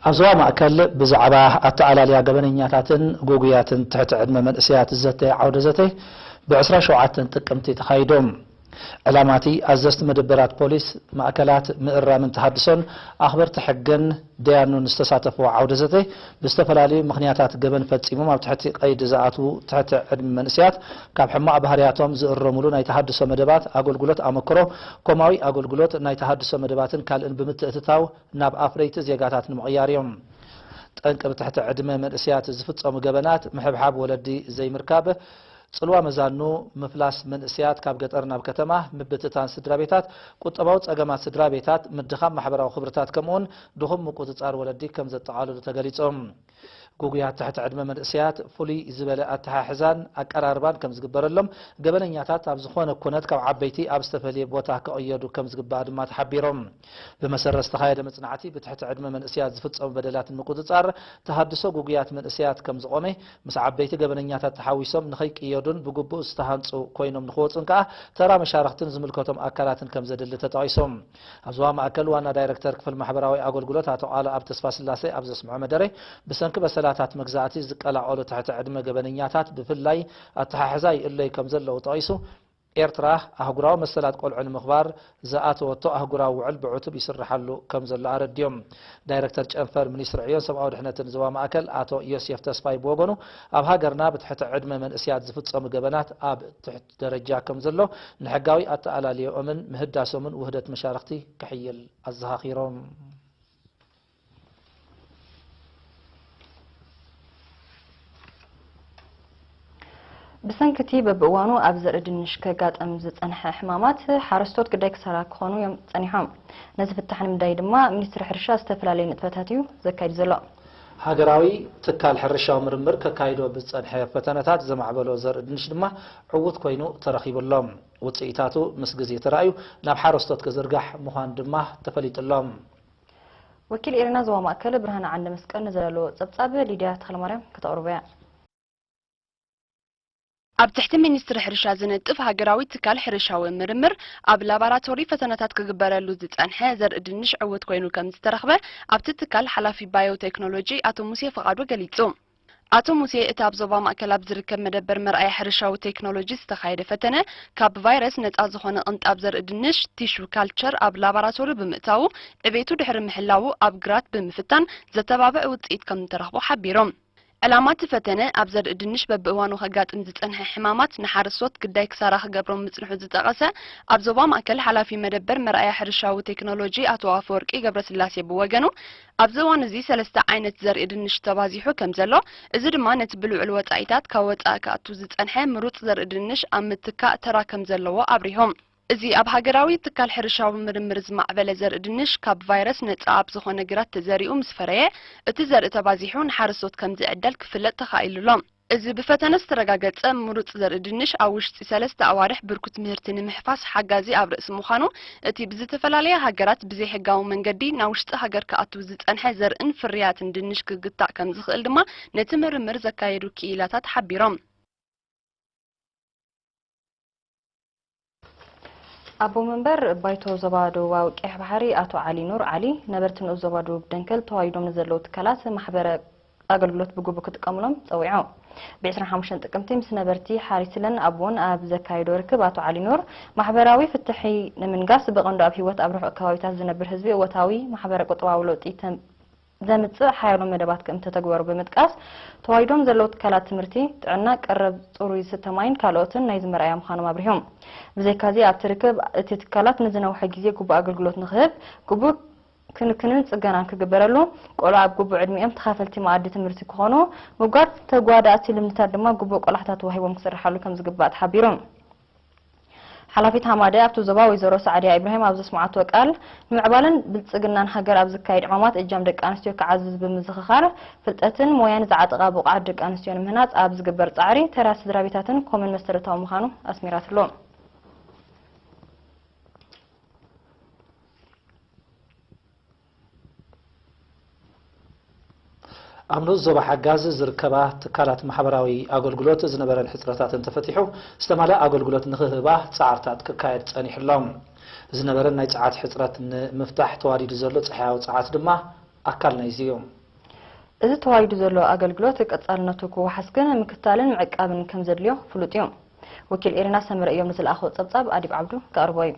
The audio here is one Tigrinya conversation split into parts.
ኣብ ዞባ ማእከል ብዛዕባ ኣተኣላልያ ገበነኛታትን ጉጉያትን ትሕቲ ዕድመ መንእሰያት ዝዘተ ዓውደ ዘተ ብ ዕስራን ሸውዓተን ጥቅምቲ ተኻይዱ። ዕላማቲ ኣዘዝቲ መደበራት ፖሊስ፣ ማእከላት ምእራምን ተሃድሶን ኣኽበርቲ ሕግን ደያኑን ዝተሳተፍዎ ዓውደ ዘተ ብዝተፈላለዩ ምኽንያታት ገበን ፈጺሞም ኣብ ትሕቲ ቀይዲ ዝኣትዉ ትሕቲ ዕድመ መንእሰያት ካብ ሕማቕ ባህርያቶም ዝእረሙሉ ናይ ተሃድሶ መደባት ኣገልግሎት ኣመክሮ፣ ኮማዊ ኣገልግሎት ናይ ተሃድሶ መደባትን ካልእን ብምትእትታው ናብ ኣፍረይቲ ዜጋታት ንምቕያር እዮም። ጠንቂ ብትሕቲ ዕድመ መንእሰያት ዝፍጸሙ ገበናት ምሕብሓብ ወለዲ ዘይምርካብ፣ ጽልዋ መዛኑ ምፍላስ መንእሰያት ካብ ገጠር ናብ ከተማ፣ ምብትታን ስድራ ቤታት፣ ቁጠባዊ ጸገማት ስድራ ቤታት፣ ምድኻም ማሕበራዊ ክብርታት ከምኡውን ድኹም ምቁጽጻር ወለዲ ከም ዘጠቓልሉ ተገሊጹ። ጉጉያት ትሕቲ ዕድመ መንእሰያት ፍሉይ ዝበለ ኣተሓሕዛን ኣቀራርባን ከም ዝግበረሎም፣ ገበነኛታት ኣብ ዝኾነ ኩነት ካብ ዓበይቲ ኣብ ዝተፈልየ ቦታ ክቕየዱ ከም ዝግባእ ድማ ተሓቢሮም። ብመሰረት ዝተኻየደ መጽናዕቲ፣ ብትሕቲ ዕድመ መንእሰያት ዝፍጸሙ በደላት ንምቁጽጻር ተሃድሶ ጉጉያት መንእሰያት ከም ዝቖመ፣ ምስ ዓበይቲ ገበነኛታት ተሓዊሶም ንኸይቅየዱን ብግቡእ ዝተሃንጹ ኮይኖም ንኽወጹን ከኣ ተራ መሻርኽትን ዝምልከቶም ኣካላትን ከም ዘድሊ ተጠቒሱ። ኣብ ዞባ ማእከል ዋና ዳይረክተር ክፍል ማሕበራዊ ኣገልግሎት ኣቶ ቃለኣብ ተስፋስላሴ ኣብ ዘስምዖ መደረ፣ ብሰንኪ በሰላታት መግዛእቲ ዝቀላቐሉ ትሕቲ ዕድመ ገበነኛታት ብፍላይ ኣተሓሕዛ ይእለዩ ከም ዘለዉ ጠቒሱ፣ ኤርትራ ኣህጉራዊ መሰላት ቆልዑ ንምኽባር ዝኣተወቶ ኣህጉራዊ ውዕል ብዕቱብ ይስርሓሉ ከም ዘሎ ኣረዲዮም። ዳይረክተር ጨንፈር ሚኒስትሪ ዕዮን ሰብኣዊ ድሕነትን ዞባ ማእከል ኣቶ ዮሴፍ ተስፋይ ብወገኑ፣ ኣብ ሃገርና ብትሕቲ ዕድመ መንእሰያት ዝፍጸሙ ገበናት ኣብ ትሕቲ ደረጃ ከም ዘሎ፣ ንሕጋዊ ኣተኣላልዮኦምን ምህዳሶምን ውህደት መሻርኽቲ ክሕይል ኣዘኻኺሮም። ብሰንኪ እቲ በብእዋኑ ኣብ ዘርኢ ድንሽ ከጋጥም ዝጸንሐ ሕማማት፣ ሓረስቶት ግዳይ ክሳራ ክኾኑ እዮም ጸኒሖም። ነዚ ፍታሕ ንምንዳይ ድማ ሚኒስትሪ ሕርሻ ዝተፈላለዩ ንጥፈታት እዩ ዘካይድ ዘሎ። ሃገራዊ ትካል ሕርሻዊ ምርምር ከካይዶ ብዝጸንሐ ፈተነታት ዘማዕበሎ ዘርኢ ድንሽ ድማ ዕዉት ኮይኑ ተረኺቡ ኣሎ። ውጽኢታቱ ምስ ግዜ ተራእዩ ናብ ሓረስቶት ክዝርጋሕ ምዃኑ ድማ ተፈሊጡ ኣሎ። ወኪል ኤሪና ዞባ ማእከል ብርሃነ ዓንደ መስቀል ንዘዳለዎ ጸብጻብ ሊድያ ተኽለማርያም ከተቕርቦ እያ። ኣብ ትሕቲ ሚኒስትሪ ሕርሻ ዝነጥፍ ሃገራዊ ትካል ሕርሻዊ ምርምር ኣብ ላባራቶሪ ፈተነታት ክግበረሉ ዝጸንሐ ዘርኢ ድንሽ ዕዉት ኮይኑ ከም ዝተረኽበ ኣብቲ ትካል ሓላፊ ባዮ ቴክኖሎጂ ኣቶ ሙሴ ፍቓዱ ገሊጹ። ኣቶ ሙሴ እቲ ኣብ ዞባ ማእከል ኣብ ዝርከብ መደበር መርኣያ ሕርሻዊ ቴክኖሎጂ ዝተኻየደ ፈተነ ካብ ቫይረስ ነጻ ዝኾነ ቅንጣብ ዘርኢ ድንሽ ቲሹ ካልቸር ኣብ ላባራቶሪ ብምእታዉ ዕቤቱ ድሕሪ ምሕላዉ ኣብ ግራት ብምፍታን ዘተባብዕ ውጽኢት ከም ዝተረኽቦ ሓቢሮም። ዕላማ እቲ ፈተነ፣ ኣብ ዘርኢ ድንሽ በብእዋኑ ከጋጥም ዝጸንሐ ሕማማት ንሓረስቶት ግዳይ ክሳራ ክገብሮም ምጽንሑ ዝጠቐሰ ኣብ ዞባ ማእከል ሓላፊ መደበር መርኣያ ሕርሻዊ ቴክኖሎጂ ኣቶ ኣፈወርቂ ገብረስላሴ ብወገኑ፣ ኣብዚ እዋን እዚ ሰለስተ ዓይነት ዘርኢ ድንሽ ተባዚሑ ከም ዘሎ፣ እዚ ድማ ነቲ ብልዑል ወጻኢታት ካብ ወጻኢ ክኣቱ ዝጸንሐ ምሩጽ ዘርኢ ድንሽ ኣብ ምትካእ ተራ ከም ዘለዎ ኣብሪሆም። እዚ ኣብ ሃገራዊ ትካል ሕርሻዊ ምርምር ዝማዕበለ ዘርኢ ድንሽ ካብ ቫይረስ ነጻ ኣብ ዝኾነ ግራት ተዘሪኡ ምስ ፈረየ፣ እቲ ዘርኢ ተባዚሑ ንሓረስቶት ከም ዝዕደል ክፍለጥ ተኻኢሉ ኣሎ። እዚ ብፈተነ ዝተረጋገጸ ምሩጽ ዘርኢ ድንሽ ኣብ ውሽጢ ሰለስተ ኣዋርሕ ብርኩት ምህርቲ ንምሕፋስ ሓጋዚ ኣብ ርእሲ ምዃኑ፣ እቲ ብዝተፈላለያ ሃገራት ብዘይሕጋዊ መንገዲ ናብ ውሽጢ ሃገር ክኣቱ ዝጸንሐ ዘርእን ፍርያትን ድንሽ ክግታእ ከም ዝኽእል ድማ ነቲ ምርምር ዘካየዱ ክኢላታት ሓቢሮም። ኣቦ መንበር ባይቶ ዞባ ደቡባዊ ቀይሕ ባሕሪ ኣቶ ዓሊ ኑር ዓሊ፣ ነበርቲ ንኡስ ዞባ ደቡብ ደንከል ተዋዲዶም ንዘለዉ ትካላት ማሕበረ ኣገልግሎት ብግቡእ ክጥቀሙሎም ጸዊዑ። ብ ዕስራን ሓሙሽተን ጥቅምቲ ምስ ነበርቲ ሓሪስለን ኣብ ውን ኣብ ዘካየዶ ርክብ ኣቶ ዓሊ ኑር፣ ማሕበራዊ ፍትሒ ንምንጋስ ብቐንዱ ኣብ ህይወት ኣብ ርሑቕ ከባቢታት ዝነብር ህዝቢ እወታዊ ማሕበረ ቁጠባዊ ለውጢ ተም-፣ ዘምጽእ ሓያሎ መደባት ከም እተተግበሩ ብምጥቃስ፣ ተዋሂዶም ዘለዉ ትካላት ትምህርቲ፣ ጥዕና፣ ቀረብ ጽሩይ ዝስተ ማይን ካልኦትን ናይዚ መርኣያ ምዃኖም ኣብሪሆም። ብዘይካዚ ኣብቲ ርክብ፣ እቲ ትካላት ንዝነውሐ ግዜ ግቡእ ኣገልግሎት ንክህብ፣ ግቡእ ክንክንን ጽገናን ክግበረሉ፣ ቆልዑ ኣብ ግቡእ ዕድሚኦም ተኻፈልቲ መኣዲ ትምህርቲ ክኾኑ፣ ምጉዳል ተጓዳእቲ ልምድታት ድማ ግቡእ ቆላሕታ ተዋሂቦም ክስርሓሉ ከም ዝግባእ ተሓቢሩ። ሓላፊት ሃማደ ኣብቲ ዞባ ወይዘሮ ሳዕድያ ኢብራሂም ኣብ ዘስምዓቶ ቃል፣ ንምዕባለን ብልጽግናን ሃገር ኣብ ዝካየድ ዕማማት እጃም ደቂ ኣንስትዮ ክዓዝዝ ብምዝኽኻር፣ ፍልጠትን ሞያን ዝዓጠቓ ብቑዓት ደቂ ኣንስትዮ ንምህናጽ ኣብ ዝግበር ጻዕሪ ተራ ስድራ ቤታትን ኮምን መሰረታዊ ምዃኑ ኣስሚራትሉ። ኣብ ንኡስ ዞባ ሓጋዝ ዝርከባ ትካላት ማሕበራዊ ኣገልግሎት ዝነበረን ሕጽረታት እንተፈቲሑ ዝተማልኣ ኣገልግሎት ንኽህባ ጻዕርታት ክካየድ ጸኒሑ ኣሎ። ዝነበረን ናይ ጸዓት ሕጽረት ንምፍታሕ ተዋዲዱ ዘሎ ጸሓያዊ ጸዓት ድማ ኣካል ናይዚ እዩ። እዚ ተዋዲዱ ዘሎ ኣገልግሎት ቀጻልነቱ ክወሓስ ግን ምክታልን ምዕቃብን ከም ዘድልዮ ፍሉጥ እዩ። ወኪል ኤሪና ሰመረ እዮም ንዝለኣኾ ጸብጻብ ኣዲብ ዓብዱ ከቕርቦ እዩ።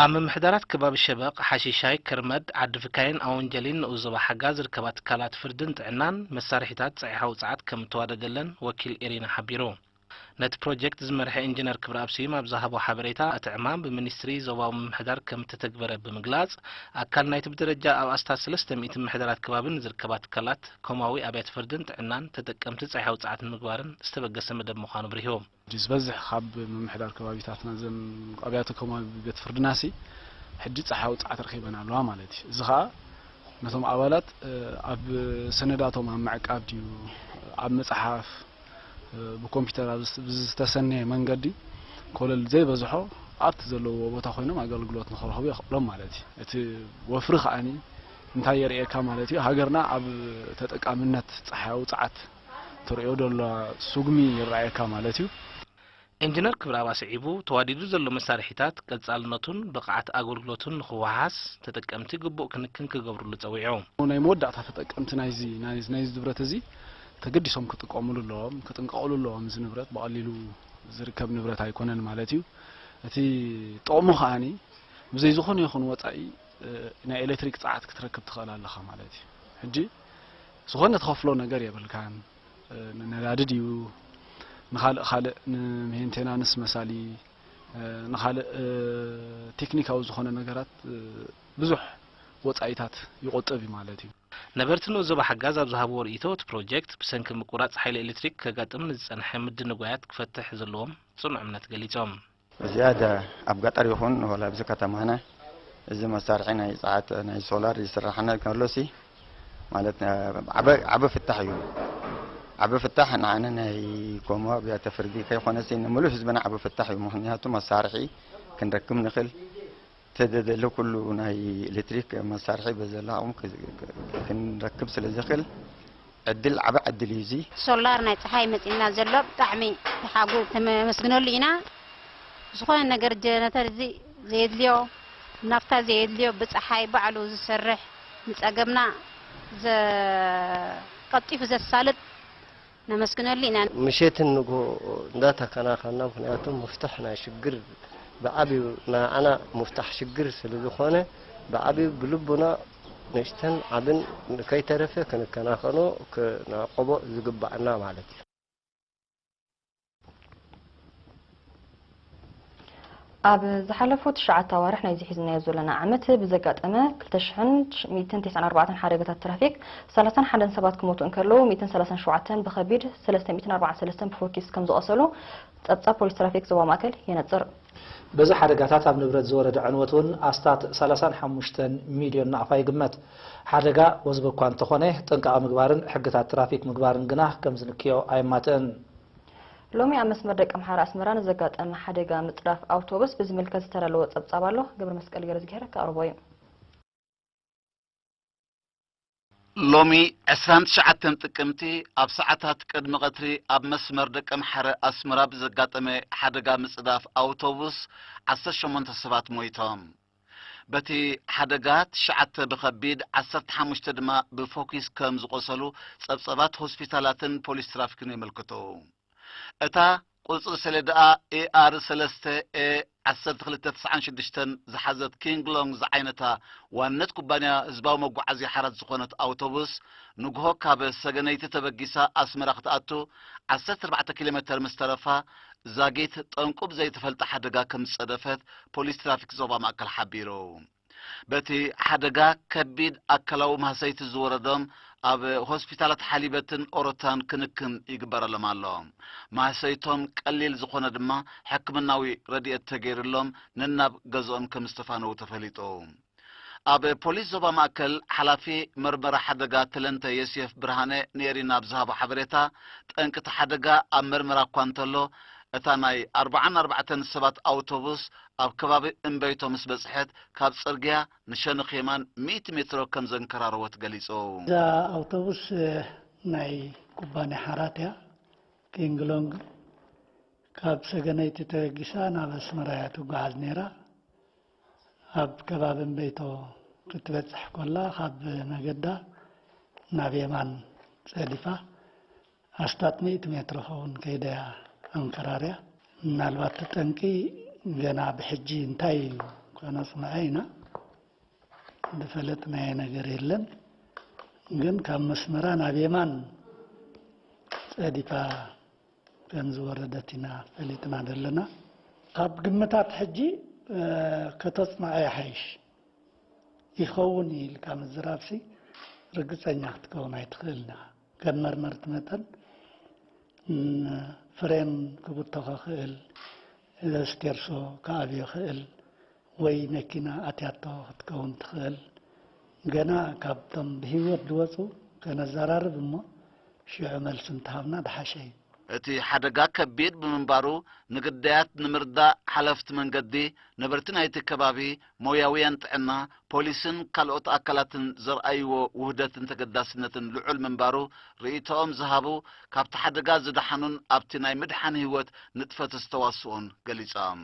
ኣብ ምምሕዳራት ከባቢ ሸበቕ፣ ሓሺሻይ፣ ክርመድ፣ ዓዲ ፍካይን ኣወንጀሊን ንኡስ ዞባ ሓጋ ዝርከባ ትካላት ፍርድን ጥዕናን መሳርሒታት ጸሒሖ ውጽዓት ከም እተዋደገለን ወኪል ኤሪና ሓቢሩ። ነቲ ፕሮጀክት ዝመርሐ ኢንጂነር ክብረኣብ ስዩም ኣብ ዝሃቦ ሓበሬታ፣ እቲ ዕማም ብሚኒስትሪ ዞባዊ ምምሕዳር ከም እተተግበረ ብምግላጽ፣ ኣካል ናይቲ ብደረጃ ኣብ ኣስታት ሰለስተ ሚእቲ ምምሕዳራት ከባቢ ንዝርከባ ትካላት ኮማዊ ኣብያተ ፍርድን ጥዕናን ተጠቀምቲ ጸሒሖ ውጽዓት ንምግባርን ዝተበገሰ መደብ ምዃኑ ኣብሪሁ። ሕጂ ዝበዝሕ ካብ ምምሕዳር ከባቢታትና ዘን ኣብያተ ኮማዊ ቤት ፍርድናሲ ሕጂ ጸሓ ውጽዓት ረኺበን ኣለዋ ማለት እዩ። እዚ ኸኣ ነቶም ኣባላት ኣብ ሰነዳቶም ኣብ ምዕቃብ ድዩ፣ ኣብ መጽሓፍ፣ ብኮምፒውተር ኣብ ዝተሰነየ መንገዲ ኮለል ዘይበዝሖ ኣብቲ ዘለዎ ቦታ ኮይኖም ኣገልግሎት ንኽረኽቡ የኽእሎም ማለት እዩ። እቲ ወፍሪ ከኣኒ እንታይ የርእየካ ማለት እዩ፣ ሃገርና ኣብ ተጠቃምነት ጸሓ ውጽዓት ትርእዮ ደላ ስጉሚ ይረኣየካ ማለት እዩ። ኢንጂነር ክብረኣብ ኣስዒቡ፣ ተዋዲዱ ዘሎ መሳርሒታት ቀጻልነቱን ብቕዓት ኣገልግሎቱን ንኽወሓስ ተጠቀምቲ ግቡእ ክንክን ክገብርሉ ጸዊዑ። ናይ መወዳእታ ተጠቀምቲ ናይዚ ናይዚ ናይዚ ንብረት እዚ ተገዲሶም ክጥቀሙሉ ኣለዎም፣ ክጥንቀቑሉ ኣለዎም። እዚ ንብረት ብቐሊሉ ዝርከብ ንብረት ኣይኮነን ማለት እዩ። እቲ ጥቕሙ ከኣኒ ብዘይ ዝኾነ ይኹን ወጻኢ ናይ ኤሌክትሪክ ጸዓት ክትረክብ ትኽእል ኣለኻ ማለት እዩ። ሕጂ ዝኾነ ትኸፍሎ ነገር የብልካን። ንነዳዲ ድዩ ንኻልእ ካልእ ንሜንቴናንስ መሳሊ ንኻልእ ቴክኒካዊ ዝኾነ ነገራት ብዙሕ ወፃኢታት ይቆጥብ እዩ ማለት እዩ። ነበርቲ ንኡስ ዞባ ሓጋዝ ኣብ ዝሃብዎ ርእይቶ፣ እቲ ፕሮጀክት ብሰንኪ ምቁራፅ ሓይሊ ኤሌክትሪክ ከጋጥም ንዝፀንሐ ምድንጓያት ክፈትሕ ዘለዎም ፅኑዕ እምነት ገሊፆም። ብዝያዳ ኣብ ገጠር ይኹን ዋላ ኣብዚ ከተማና እዚ መሳርሒ ናይ ጸዓት ናይ ሶላር ይስራሕና ከሎሲ ማለት ዓበ ዓበ ፍታሕ እዩ። ዓበ ፍታሕ ንዓነ ናይ ኮሞ ኣብያተ ፍርዲ ከይኮነሲ ንምሉእ ህዝብና ዓበ ፍታሕ እዩ። ምኽንያቱ መሳርሒ ክንረክብ ንኽእል ተደደለ ኩሉ ናይ ኤሌክትሪክ መሳርሒ በዘላ ዓቕሙ ክንረክብ ስለ ዝኽእል ዕድል ዓበ ዕድል እዩ እዚ። ሶላር ናይ ፀሓይ መፂና ዘሎ ብጣዕሚ ተሓጉ ተመስግነሉ ኢና። ዝኾነ ነገር ጀነተር እዚ ዘየድልዮ ናፍታ ዘየድልዮ ብፀሓይ ባዕሉ ዝሰርሕ ንፀገምና ቀልጢፉ ዘሳልጥ ነመስግነሉ ኢና። ምሸትን ንግሆ እንዳተከናኸና ምክንያቱ ምፍታሕ ናይ ሽግር ብዓብዩ ንዓና ምፍታሕ ሽግር ስለ ዝኾነ ብዓብዩ ብልቡና ንእሽተን ዓብን ከይተረፈ ክንከናኸኖ ክንዕቆቦ ዝግባኣና ማለት እዩ። ኣብ ዝሓለፉ ትሽዓተ ኣዋርሕ ናይዚ ሒዝናዮ ዘለና ዓመት ብዘጋጠመ ክልተ ሽሕን ሚእትን ተስዓን ኣርባዕተን ሓደጋታት ትራፊክ ሰላሳን ሓደን ሰባት ክሞቱ እንከለዉ ሚእትን ሰላሳን ሸውዓተን ብኸቢድ ሰለስተ ሚእትን ኣርባዓን ሰለስተን ብፎኪስ ከም ዝቖሰሉ ጸብጻብ ፖሊስ ትራፊክ ዞባ ማእከል የነጽር። በዚ ሓደጋታት ኣብ ንብረት ዝወረደ ዕንወት እውን ኣስታት ሰላሳን ሓሙሽተን ሚልዮን ናቕፋ ይግመት። ሓደጋ ወዝቢ እኳ እንተኾነ ጥንቃቐ ምግባርን ሕግታት ትራፊክ ምግባርን ግና ከም ዝንክዮ ኣየማትእን። ሎሚ ኣብ መስመር ደቀምሓረ ኣስመራ ንዘጋጠመ ሓደጋ ምጽዳፍ ኣውቶቡስ ብዝምልከት ዝተዳለወ ጸብጻብ ኣሎ። ገብረመስቀል ገረዝግሄር ከቕርቦ እዩ። ሎሚ ዕስራን ትሽዓተን ጥቅምቲ ኣብ ሰዓታት ቅድሚ ቀትሪ ኣብ መስመር ደቀምሓረ ኣስመራ ብዘጋጠመ ሓደጋ ምጽዳፍ ኣውቶቡስ ዓሰርተ ሸሞንተ ሰባት ሞይቶም። በቲ ሓደጋ ትሽዓተ ብኸቢድ ዓሰርተ ሓሙሽተ ድማ ብፎኪስ ከም ዝቖሰሉ ጸብጸባት ሆስፒታላትን ፖሊስ ትራፊክን የመልክቱ። እታ ቁጽሪ ሰሌዳኣ ኤኣር ሰለስተ ኤ ዓሰርተ ክልተ ተስዓን ሽዱሽተን ዝሓዘት ኪንግሎንግ ዝዓይነታ ዋንነት ኩባንያ ህዝባዊ መጓዓዝያ ሓራት ዝኾነት ኣውቶቡስ ንግሆ ካብ ሰገነይቲ ተበጊሳ ኣስመራ ክትኣቱ ዓሰርተ ኣርባዕተ ኪሎ ሜተር ምስ ተረፋ ዛጊት ጠንቁ ብዘይተፈልጠ ሓደጋ ከም ዝጸደፈት ፖሊስ ትራፊክ ዞባ ማእከል ሓቢሩ። በቲ ሓደጋ ከቢድ ኣካላዊ ማህሰይቲ ዝወረዶም ኣብ ሆስፒታላት ሓሊበትን ኦሮታን ክንክን ይግበረሎም ኣሎ። ማህሰይቶም ቀሊል ዝኾነ ድማ ሕክምናዊ ረድኤት ተገይርሎም ነናብ ገዝኦም ከም ዝተፋነዉ ተፈሊጡ። ኣብ ፖሊስ ዞባ ማእከል ሓላፊ መርመራ ሓደጋ ተለንተ ዮሴፍ ብርሃነ ንኤሪና ኣብ ዝሃቦ ሓበሬታ፣ ጠንቂ እቲ ሓደጋ ኣብ መርመራ እኳ እንተሎ፣ እታ ናይ ኣርብዓን ኣርባዕተን ሰባት ኣውቶቡስ ኣብ ከባቢ እምበይቶ ምስ በጽሐት፣ ካብ ጽርግያ ንሸነኽ የማን ሚእቲ ሜትሮ ከም ዘንከራረወት ገሊጹ። እዛ ኣውቶቡስ ናይ ኩባንያ ሓራት እያ። ኪንግሎንግ ካብ ሰገነይቲ ተበጊሳ ናብ ኣስመራ እያ ትጓዓዝ ነይራ። ኣብ ከባቢ እምበይቶ ክትበጽሕ ኮላ ካብ መገዳ ናብ የማን ጸዲፋ ኣስታት ሚእቲ ሜትሮ ኸውን ከይደያ ኣንከራርያ። ምናልባት እቲ ጠንቂ ገና ብሕጂ እንታይ እዩ ከነጽንዖ ኢና፣ ዝፈለጥናዮ ነገር የለን። ግን ካብ መስመራ ናብ የማን ጸዲፋ ከም ዝወረደት ኢና ፈሊጥና ዘለና። ካብ ግምታት ሕጂ ከተጽንዖ ይሓይሽ፣ ይኸውን ኢልካ ምዝራብሲ ርግጸኛ ክትከውን ኣይትኽእልን ኢኻ። ከም መርመርቲ መጠን ፍሬን ክብተኾ ክእል፣ ስቴርሾ ክኣብዮ ክእል፣ ወይ መኪና ኣትያቶ ክትከውን ትኽእል። ገና ካብቶም ብህይወት ዝወፁ ከነዘራርብ እሞ ሽዑ መልሲ እንተሃብና ዝሓሸ እዩ። እቲ ሓደጋ ከቢድ ብምንባሩ ንግዳያት ንምርዳእ ሓለፍቲ መንገዲ፣ ነበርቲ ናይቲ ከባቢ፣ ሞያውያን ጥዕና፣ ፖሊስን ካልኦት ኣካላትን ዘርኣይዎ ውህደትን ተገዳስነትን ልዑል ምንባሩ ርእይቶኦም ዝሃቡ ካብቲ ሓደጋ ዝደሓኑን ኣብቲ ናይ ምድሓን ህይወት ንጥፈት ዝተዋስኦን ገሊጾም።